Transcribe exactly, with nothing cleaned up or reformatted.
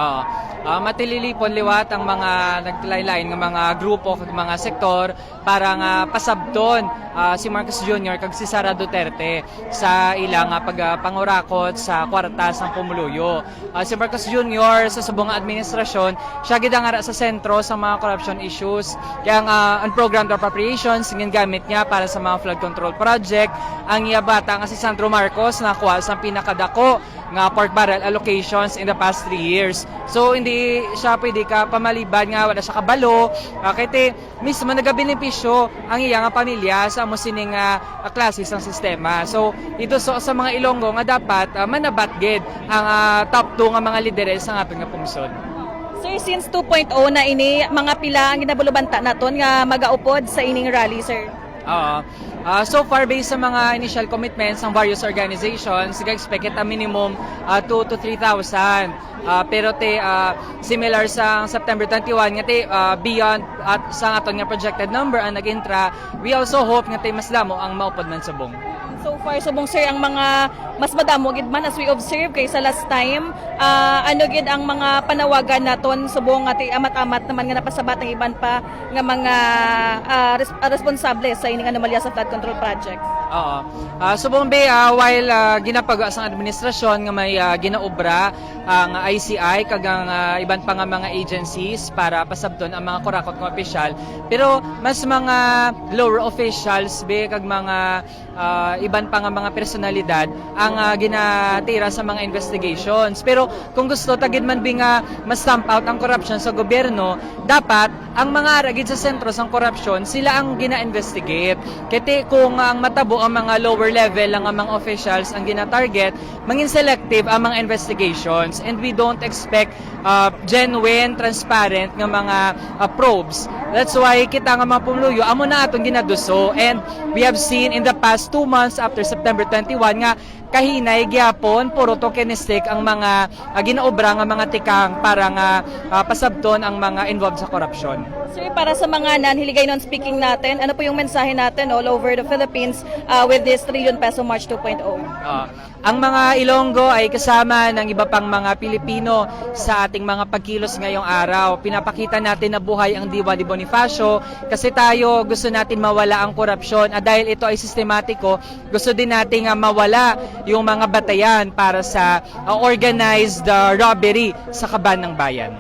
Oo. Ah, matililipon liwat ang mga naglain-lain nga mga grupo kag mga sektor para nga pasabton, ah, si Marcos Junior kag si Sara Duterte sa ilang, ah, pag, ah, pangurakot sa kwarta sang pumuluyo. Ah, si Marcos Junior sa subong nga administrasyon, siya gid ang ara sa sentro sa mga corruption issues. Kaya ang, ah, ang program appropriations gingamit niya para sa mga flood control project. Ang iya bata nga si Sandro Marcos nakuha sa pinakadako nga pork barrel allocations in the past three years. So, hindi siya pwede ka pamaliban nga wala siya kabalo. Ah, kay ti, mismo nagabenepisyo ang iya nga pamilya sa amo sining, ah, klase sang sistema. So, ito so, sa mga Ilonggo nga dapat, ah, manabat gid ang, ah, top two nga mga lideres sa aton nga pungsod. Sir, since two point oh na ini, mga pila ang ginabalubanta naton nga magaupod sa ining rally, sir? Oo. Ah, so far, based sa mga initial commitments ng various organizations, nag-expect kita minimum, ah, two to three thousand. Ah, pero ti, ah, similar sa September twenty-one, nga ti, ah, beyond at sa aton nga projected number ang nag-intra, we also hope nga ti mas damo ang maupod man subong. So far, subong, sir, ang mga mas madamo gid man as we observe kaysa last time. Ah, ano gid ang mga panawagan naton subong nga ti amat-amat naman nga napasabat ang iban pa nga mga, ah, res-, ah, responsable sa ining anomalya sa flood control projects? Oo. Ah, subong, be, ah, while, ah, ginapagawa sang administrasyon nga may, ah, ginaobra ang I C I kag ang, ah, iban pa nga mga agencies para pasabton ang mga kurakot nga opisyal, pero mas mga lower officials, be, kag mga, ah, iban pa nga mga personalidad ang, ah, ginatira sa mga investigations. Pero kung gusto ta gid man, be, nga ma-stamp out ang korupsyon sa gobyerno, dapat ang mga ara gid sa sentro sang korupsyon, sila ang gina-investigate. Kay ti, kung ang matabo ang mga lower level lang ang mga officials ang gina-target, mangin selective ang mga investigations, and we don't expect, uh, genuine, transparent nga mga, uh, probes. That's why kita nga mga pumuluyo, amo na atong ginaduso. And we have seen in the past two months after September twenty-one nga kahinay gyapon, puro tokenistic ang mga, ah, ginaobra nga mga tikang para nga, ah, pasabton ang mga involved sa korupsyon. Sir, para sa mga non-Hiligaynon speaking natin, ano po yung mensahe natin all over the Philippines, ah, with this Trillion Peso March two point oh? Ah, ang mga Ilonggo ay kasama ng iba pang mga Pilipino sa ating mga pagkilos ngayong araw. Pinapakita natin na buhay ang Diwa ni Bonifacio kasi tayo gusto natin mawala ang korupsyon at dahil ito ay sistematiko, gusto din natin nga mawala yung mga batayan para sa, uh, organized, uh, robbery sa kaban ng bayan.